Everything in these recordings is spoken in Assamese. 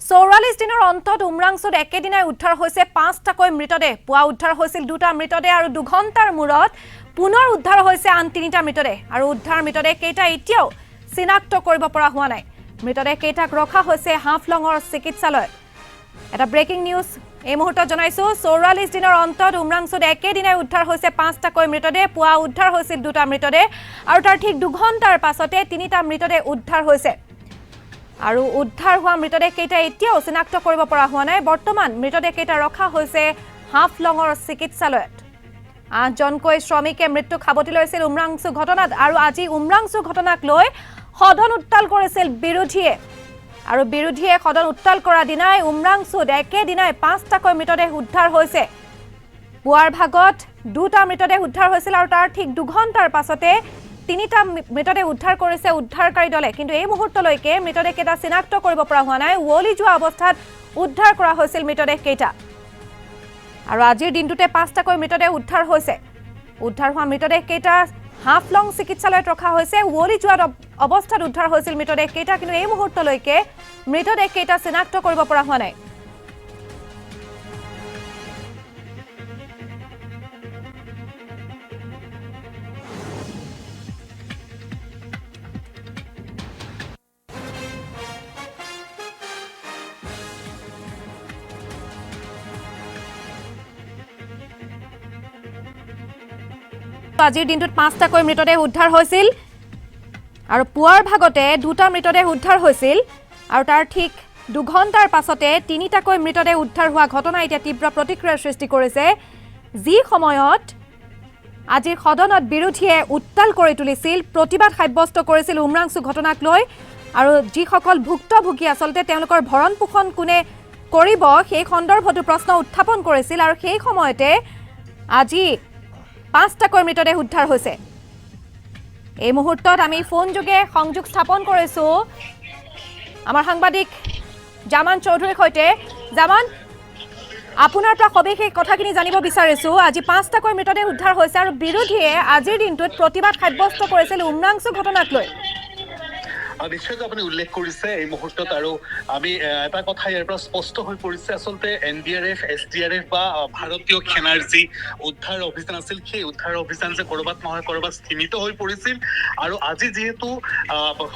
44 দিনৰ অন্তত উমৰাংছুত একেদিনাই উদ্ধাৰ হৈছে 5টাকৈ মৃতদেহ। পুৱা উদ্ধাৰ হৈছিল 2টা মৃতদেহ আৰু 2 ঘণ্টাৰ মূৰত পুনৰ উদ্ধাৰ হৈছে আন 3টা মৃতদেহ। আৰু উদ্ধাৰ মৃতদেহ কেইটা এতিয়াও চিনাক্ত কৰিব পৰা হোৱা নাই। মৃতদেহ কেইটাক ৰখা হৈছে হাফলঙৰ চিকিৎসালয়ত। এটা ব্ৰেকিং নিউজ এই মুহূৰ্তত জনাইছো। 44 দিনৰ অন্তত উমৰাংছুত একেদিনাই উদ্ধাৰ হৈছে 5টাকৈ মৃতদেহ। পুৱা উদ্ধাৰ হৈছিল 2টা মৃতদেহ আৰু তাৰ ঠিক 2 ঘণ্টাৰ পাছতে 3টা মৃতদেহ উদ্ধাৰ হৈছে। আৰু উদ্ধাৰ হোৱা মৃতদেহ কেইটা এতিয়াও চিনাক্ত কৰিব পৰা হোৱা নাই। বৰ্তমান মৃতদেহ কেইটা ৰখা হৈছে হাফলঙৰ চিকিৎসালয়ত। 8জনকৈ শ্ৰমিকে মৃত্যুক সাৱটি লৈছিল উমৰাংচু ঘটনাত আৰু আজি উমৰাংচু ঘটনাক লৈ সদন উত্তাল কৰিছিল বিৰোধীয়ে। আৰু বিৰোধীয়ে সদন উত্তাল কৰা দিনাই উমৰাংচুত একেদিনাই 5টাকৈ মৃতদেহ উদ্ধাৰ হৈছে। পুৱাৰ ভাগত 2টা মৃতদেহ উদ্ধাৰ হৈছিল আৰু তাৰ ঠিক 2 ঘণ্টাৰ পাছতে 3টা মৃতদেহ উদ্ধাৰ কৰিছে উদ্ধাৰকাৰী দলে। কিন্তু এই মুহূৰ্তলৈকে মৃতদেহ কেইটা চিনাক্ত কৰিব পৰা হোৱা নাই। উৱলি যোৱা অৱস্থাত উদ্ধাৰ কৰা হৈছিল মৃতদেহ কেইটা আৰু আজিৰ দিনটোতে 5টাকৈ মৃতদেহ উদ্ধাৰ হৈছে। উদ্ধাৰ হোৱা মৃতদেহ কেইটা হাফলং চিকিৎসালয়ত ৰখা হৈছে। উৱলি যোৱা অৱস্থাত উদ্ধাৰ হৈছিল মৃতদেহ কেইটা, কিন্তু এই মুহূৰ্তলৈকে মৃতদেহ কেইটা চিনাক্ত কৰিব পৰা হোৱা নাই। আজিৰ দিনটোত 5টাকৈ মৃতদেহ উদ্ধাৰ হৈছিল আৰু পুৱাৰ ভাগতে 2টা মৃতদেহ উদ্ধাৰ হৈছিল আৰু তাৰ ঠিক 2 ঘণ্টাৰ পাছতে 3টাকৈ মৃতদেহ উদ্ধাৰ হোৱা ঘটনা এতিয়া তীব্ৰ প্ৰতিক্ৰিয়াৰ সৃষ্টি কৰিছে। যি সময়ত আজিৰ সদনত বিৰোধীয়ে উত্তাল কৰি তুলিছিল, প্ৰতিবাদ সাব্যস্ত কৰিছিল উমৰাংচু ঘটনাক লৈ আৰু যিসকল ভুক্তভোগী, আচলতে তেওঁলোকৰ ভৰণ পোষণ কোনে কৰিব সেই সন্দৰ্ভতো প্ৰশ্ন উত্থাপন কৰিছিল আৰু সেই সময়তে আজি 5টাকৈ মৃতদেহ উদ্ধাৰ হৈছে। এই মুহূৰ্তত আমি ফোনযোগে সংযোগ স্থাপন কৰিছোঁ আমাৰ সাংবাদিক জামান চৌধুৰীৰ সৈতে। জামান, আপোনাৰ পৰা সবিশেষ কথাখিনি জানিব বিচাৰিছোঁ। আজি 5টাকৈ মৃতদেহ উদ্ধাৰ হৈছে আৰু বিৰোধীয়ে আজিৰ দিনটোত প্ৰতিবাদ সাব্যস্ত কৰিছিল উমৰাংচু ঘটনাক লৈ। নিশ্চয়কৈ আপুনি উল্লেখ কৰিছে এই মুহূৰ্তত আৰু আমি এটা কথা ইয়াৰ পৰা স্পষ্ট হৈ পৰিছে। আচলতে এনডিআৰএফ, এছডিআৰএফ বা ভাৰতীয় সেনাৰ যি উদ্ধাৰ অভিযান আছিল, সেই উদ্ধাৰ অভিযান যে ক'ৰবাত নহয় ক'ৰবাত স্থিমিত হৈ পৰিছিল। আৰু আজি যিহেতু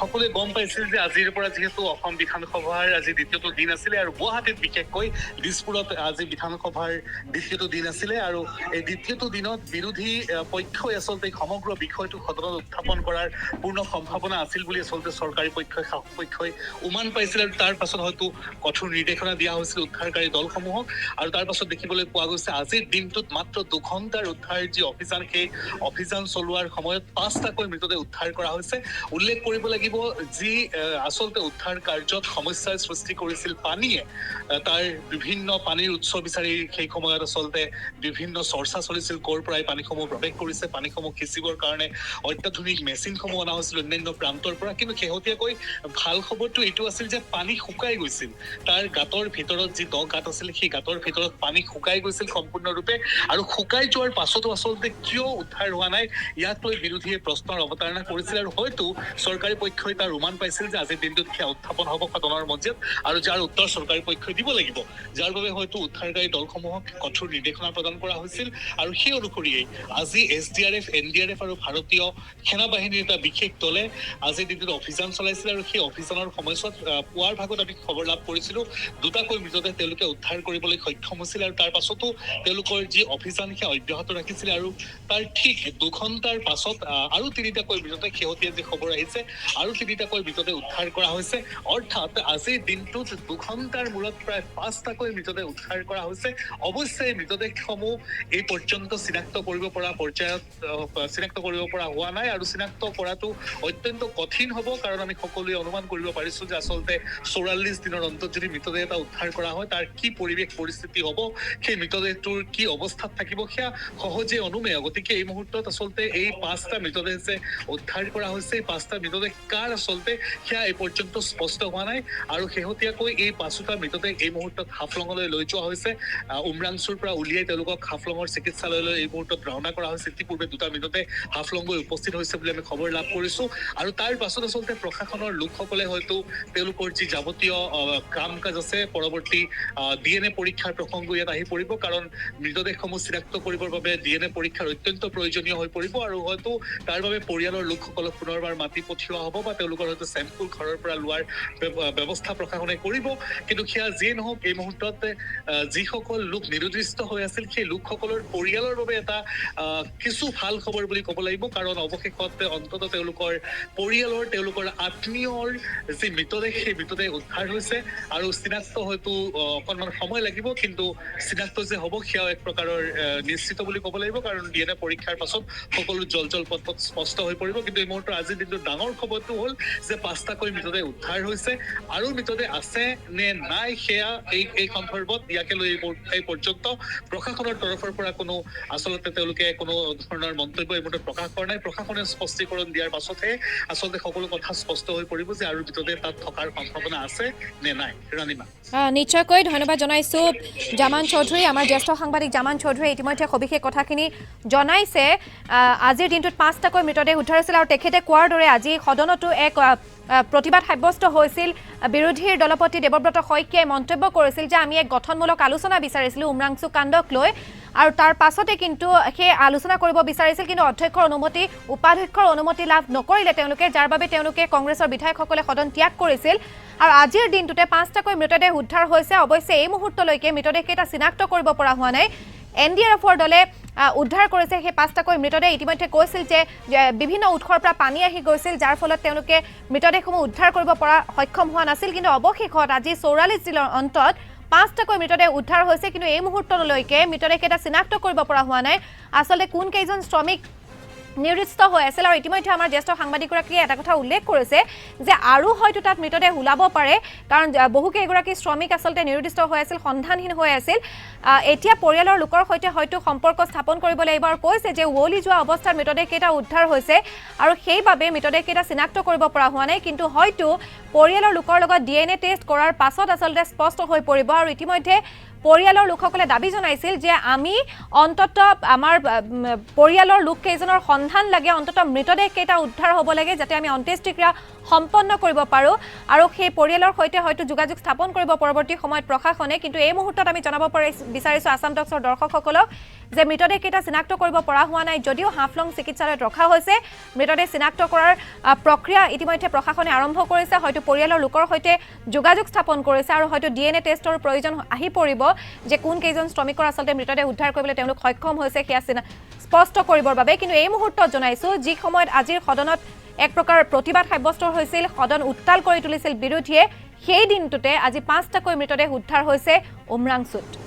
সকলোৱে গম পাইছিল যে আজিৰ পৰা যিহেতু অসম বিধানসভাৰ আজি দ্বিতীয়টো দিন আছিলে আৰু গুৱাহাটীত, বিশেষকৈ দিছপুৰত আজি বিধানসভাৰ দ্বিতীয়টো দিন আছিলে আৰু এই দ্বিতীয়টো দিনত বিৰোধী পক্ষই আচলতে সমগ্ৰ বিষয়টো সদনত উত্থাপন কৰাৰ পূৰ্ণ সম্ভাৱনা আছিল বুলি আচলতে চৰকাৰী পক্ষই, শাসক পক্ষই উমান পাইছিল। আৰু তাৰ পাছত হয়তো কঠোৰ নিৰ্দেশনা দিয়া হৈছিল উদ্ধাৰকাৰী দলসমূহক। আৰু তাৰ পাছত দেখিবলৈ পোৱা গৈছে, আজিৰ দিনটোত মাত্ৰ 2 ঘণ্টাৰ উদ্ধাৰ যি অভিযান, সেই অভিযান চলোৱাৰ সময়ত 5টাকৈ মৃতদেহ উদ্ধাৰ কৰা হৈছে। উল্লেখ কৰিব লাগিব, যি আচলতে উদ্ধাৰ কাৰ্যত সমস্যাৰ সৃষ্টি কৰিছিল পানীয়ে, তাৰ বিভিন্ন পানীৰ উৎস বিচাৰি সেই সময়ত আচলতে বিভিন্ন চৰ্চা চলিছিল, ক'ৰ পৰা এই পানীসমূহ প্ৰৱেশ কৰিছে। পানীসমূহ সিঁচিবৰ কাৰণে অত্যাধুনিক মেচিনসমূহ অনা হৈছিল অন্যান্য প্ৰান্তৰ পৰা। কিন্তু শেহতীয়াকৈ ভাল খবৰটো এইটো আছিল যে পানী শুকাই গৈছিল। তাৰ গাঁতৰ ভিতৰত যি দ গাঁত আছিল, সেই গাঁতৰ ভিতৰত পানী শুকাই গৈছিল সম্পূৰ্ণৰূপে। আৰু শুকাই যোৱাৰ পাছতো আচলতে কিয় উদ্ধাৰ হোৱা নাই, ইয়াক লৈ বিৰোধীয়ে প্ৰশ্নৰ অৱতাৰণা কৰিছিল। আৰু হয়তো চৰকাৰী পক্ষই তাৰ উমান পাইছিল যে আজিৰ দিনটোত সেয়া উত্থাপন হ'ব সদনৰ মজিয়াত আৰু যাৰ উত্তৰ চৰকাৰী পক্ষই দিব লাগিব, যাৰ বাবে হয়তো উদ্ধাৰকাৰী দলসমূহক কঠোৰ নিৰ্দেশনা প্ৰদান কৰা হৈছিল। আৰু সেই অনুসৰিয়েই আজি এছডিআৰএফ, এনডিআৰএফ আৰু ভাৰতীয় সেনা বাহিনীৰ এটা বিশেষ দলে আজিৰ দিনটোত অভিযান চলাইছিল। আৰু সেই অভিযানৰ সময়ছোৱাত পুৱাৰ ভাগত আমি খবৰ লাভ কৰিছিলো, 2টাকৈ মৃতদেহ তেওঁলোকে উদ্ধাৰ কৰিবলৈ সক্ষম হৈছিল। আৰু তাৰ পাছতো তেওঁলোকৰ যি অভিযান সেয়া অব্যাহত ৰাখিছিল। আৰু তাৰ ঠিক 2 ঘণ্টাৰ পাছত আৰু 3টাকৈ মৃতদেহ, শেহতীয়া যি খবৰ আহিছে, আৰু 3টাকৈ মৃতদেহ উদ্ধাৰ কৰা হৈছে। অৰ্থাৎ আজিৰ দিনটোত 2 ঘণ্টাৰ মূৰত প্ৰায় 5টাকৈ মৃতদেহ উদ্ধাৰ কৰা হৈছে। অৱশ্যে এই মৃতদেহসমূহ এই পৰ্যন্ত চিনাক্ত কৰিব পৰা পৰ্যায়ত চিনাক্ত কৰিব পৰা হোৱা নাই আৰু চিনাক্ত কৰাটো অত্যন্ত কঠিন হ'ব, কাৰণ আমি সকলোৱে অনুমান কৰিব পাৰিছো যে আচলতে 44 দিনৰ অন্তত যদি মৃতদেহ এটা উদ্ধাৰ কৰা হয়, তাৰ কি পৰিৱেশ পৰিস্থিতি হ'ব, সেই মৃতদেহটোৰ কি অৱস্থাত থাকিব, সেয়া সহজে অনুমেয়। গতিকে এই মুহূৰ্তত আচলতে এই 5টা মৃতদেহ যে উদ্ধাৰ কৰা হৈছে, এই 5টা মৃতদেহ কাৰ আচলতে সেয়া এই পৰ্যন্ত স্পষ্ট হোৱা নাই। আৰু শেহতীয়াকৈ এই পাঁচোটা মৃতদেহ এই মুহূৰ্তত হাফলঙলৈ লৈ যোৱা হৈছে। উমৰাংচুৰ পৰা উলিয়াই তেওঁলোকক হাফলঙৰ চিকিৎসালয়লৈ এই মুহূৰ্তত ৰাওনা কৰা হৈছে। ইতিপূৰ্বে 2টা মৃতদেহ হাফলং গৈ উপস্থিত হৈছে বুলি আমি খবৰ লাভ কৰিছো। আৰু তাৰ পাছত আচলতে প্ৰশাসনৰ লোকসকলে হয়তো তেওঁলোকৰ যি যাৱতীয় কাম কাজ আছে, পৰৱৰ্তী ডিএনএ পৰীক্ষাৰ প্ৰসংগ ইয়াত আহি পৰিব, কাৰণ মৃতদেহসমূহ চিনাক্ত কৰিবৰ বাবে ডিএনএ পৰীক্ষাৰ অত্যন্ত প্ৰয়োজনীয় হৈ পৰিব আৰু হয়তো তাৰ বাবে পৰিয়ালৰ লোকসকলক পুনৰবাৰ মাতি পঠিওৱা হ'ব বা তেওঁলোকৰ হয়তো চেম্পুল ঘৰৰ পৰা লোৱাৰ ব্যৱস্থা প্ৰশাসনে কৰিব। কিন্তু সেয়া যিয়ে নহওক, এই মুহূৰ্তত যিসকল লোক নিৰুদ্দিষ্ট হৈ আছিল সেই লোকসকলৰ পৰিয়ালৰ বাবে এটা কিছু ভাল খবৰ বুলি ক'ব লাগিব, কাৰণ অৱশেষত অন্ততঃ তেওঁলোকৰ পৰিয়ালৰ, তেওঁলোকৰ আত্মীয়ৰ যি মৃতদেহ, সেই মৃতদেহ উদ্ধাৰ হৈছে আৰু চিনাক্ত হয়তো অকণমান সময় লাগিব, কিন্তু চিনাক্ত যে হ'ব সেয়াও এক প্ৰকাৰৰ নিশ্চিত বুলি ক'ব লাগিব, কাৰণ ডিএনএ পৰীক্ষাৰ পাছত সকলো জল জল পট পট স্পষ্ট হৈ পৰিব। কিন্তু এই মুহূৰ্তৰ আজিৰ দিনটোৰ ডাঙৰ খবৰটো হ'ল যে 5টাকৈ মৃতদেহ উদ্ধাৰ হৈছে আৰু মৃতদেহ আছে নে নাই সেয়া এই সন্দৰ্ভত ইয়াকে লৈ এই পৰ্যন্ত প্ৰশাসনৰ তৰফৰ পৰা কোনো আচলতে তেওঁলোকে কোনো ধৰণৰ মন্তব্য এই মুহূৰ্তত প্ৰকাশ কৰা নাই। প্ৰশাসনে স্পষ্টীকৰণ দিয়াৰ পাছতহে আচলতে সকলো কথা স্পষ্ট হৈ পৰিব যে আৰু মৃতদেহ তাত থকাৰ সম্ভাৱনা আছে নে নাই। ৰাণীমা, নিশ্চয়কৈ ধন্যবাদ জনাইছো জামান চৌধুৰী। আমাৰ জ্যেষ্ঠ সাংবাদিক জামান চৌধুৰীয়ে ইতিমধ্যে সবিশেষ কথাখিনি জনাইছে। আজিৰ দিনটোত 5টাকৈ মৃতদেহ উদ্ধাৰ হৈছিল আৰু তেখেতে কোৱাৰ দৰে আজি সদনতো এক প্ৰতিবাদ সাব্যস্ত হৈছিল। বিৰোধীৰ দলপতি দেৱব্ৰত শইকীয়াই মন্তব্য কৰিছিল যে আমি এক গঠনমূলক আলোচনা বিচাৰিছিলোঁ উমৰাংচু কাণ্ডক লৈ আৰু তাৰ পাছতে কিন্তু সেই আলোচনা কৰিব বিচাৰিছিল, কিন্তু অধ্যক্ষৰ অনুমতি, উপাধ্যক্ষৰ অনুমতি লাভ নকৰিলে তেওঁলোকে, যাৰ বাবে তেওঁলোকে কংগ্ৰেছৰ বিধায়কসকলে সদন ত্যাগ কৰিছিল। আৰু আজিৰ দিনটোতে 5টাকৈ মৃতদেহ উদ্ধাৰ হৈছে। অৱশ্যে এই মুহূৰ্তলৈকে মৃতদেহকেইটা চিনাক্ত কৰিব পৰা হোৱা নাই। এনডিআৰএফৰ দলে উদ্ধাৰ কৰিছে সেই 5টাকৈ মৃতদেহ। ইতিমধ্যে কৈছিল যে বিভিন্ন উৎসৰ পৰা পানী আহি গৈছিল, যাৰ ফলত তেওঁলোকে মৃতদেহসমূহ উদ্ধাৰ কৰিব পৰা সক্ষম হোৱা নাছিল। কিন্তু অৱশেষত আজি 44 দিনৰ অন্তত 5টাকৈ মৃতদেহ উদ্ধাৰ হৈছে, কিন্তু এই মুহূৰ্তলৈকে মৃতদেহকেইটা চিনাক্ত কৰিব পৰা হোৱা নাই আচলতে কোন কেইজন শ্ৰমিক নিৰুদ্দিষ্ট হৈ আছিল। আৰু ইতিমধ্যে আমাৰ জ্যেষ্ঠ সাংবাদিকগৰাকীয়ে এটা কথা উল্লেখ কৰিছে যে আৰু হয়তো তাত মৃতদেহ ওলাব পাৰে, কাৰণ বহুকেইগৰাকী শ্ৰমিক আচলতে নিৰুদ্দিষ্ট হৈ আছিল, সন্ধানহীন হৈ আছিল। এতিয়া পৰিয়ালৰ লোকৰ সৈতে হয়তো সম্পৰ্ক স্থাপন কৰিব লাগিব আৰু কৈছে যে উৱলি যোৱা অৱস্থাত মৃতদেহকেইটা উদ্ধাৰ হৈছে আৰু সেইবাবে মৃতদেহকেইটা চিনাক্ত কৰিব পৰা হোৱা নাই, কিন্তু হয়তো পৰিয়ালৰ লোকৰ লগত ডিএনএ টেষ্ট কৰাৰ পাছত আচলতে স্পষ্ট হৈ পৰিব। আৰু ইতিমধ্যে পৰিয়ালৰ লোকসকলে দাবী জনাইছিল যে আমি অন্ততঃ আমাৰ পৰিয়ালৰ লোককেইজনৰ সন্ধান লাগে, অন্ততঃ মৃতদেহ কেইটা উদ্ধাৰ হ'ব লাগে যাতে আমি অন্ত্যেষ্টিক্ৰিয়া সম্পন্ন কৰিব পাৰোঁ। আৰু সেই পৰিয়ালৰ সৈতে হয়তো যোগাযোগ স্থাপন কৰিব পৰৱৰ্তী সময়ত প্ৰশাসনে। কিন্তু এই মুহূৰ্তত আমি জনাব বিচাৰিছোঁ আছাম টক্সৰ দৰ্শকসকলক যে মৃতদেহ কেইটা চিনাক্ত কৰিব পৰা হোৱা নাই যদিও হাফলং চিকিৎসালয়ত ৰখা হৈছে। মৃতদেহ চিনাক্ত কৰাৰ প্ৰক্ৰিয়া ইতিমধ্যে প্ৰশাসনে আৰম্ভ কৰিছে, হয়তো পৰিয়ালৰ লোকৰ সৈতে যোগাযোগ স্থাপন কৰিছে আৰু হয়তো ডিএনএ টেষ্টৰ প্ৰয়োজন আহি পৰিব যে কোন কেইজন শ্ৰমিকৰ আচলতে মৃতদেহ উদ্ধাৰ কৰিবলৈ তেওঁলোক সক্ষম হৈছে সেয়া স্পষ্ট কৰিবৰ বাবে। কিন্তু এই মুহূৰ্তত জনাইছোঁ, যি সময়ত আজিৰ সদনত এক প্ৰকাৰ প্ৰতিবাদ সাব্যস্ত হৈছিল, সদন উত্তাল কৰি তুলিছিল বিৰোধীয়ে, সেই দিনটোতে আজি 5টাকৈ মৃতদেহ উদ্ধাৰ হৈছে উমৰাংচুত।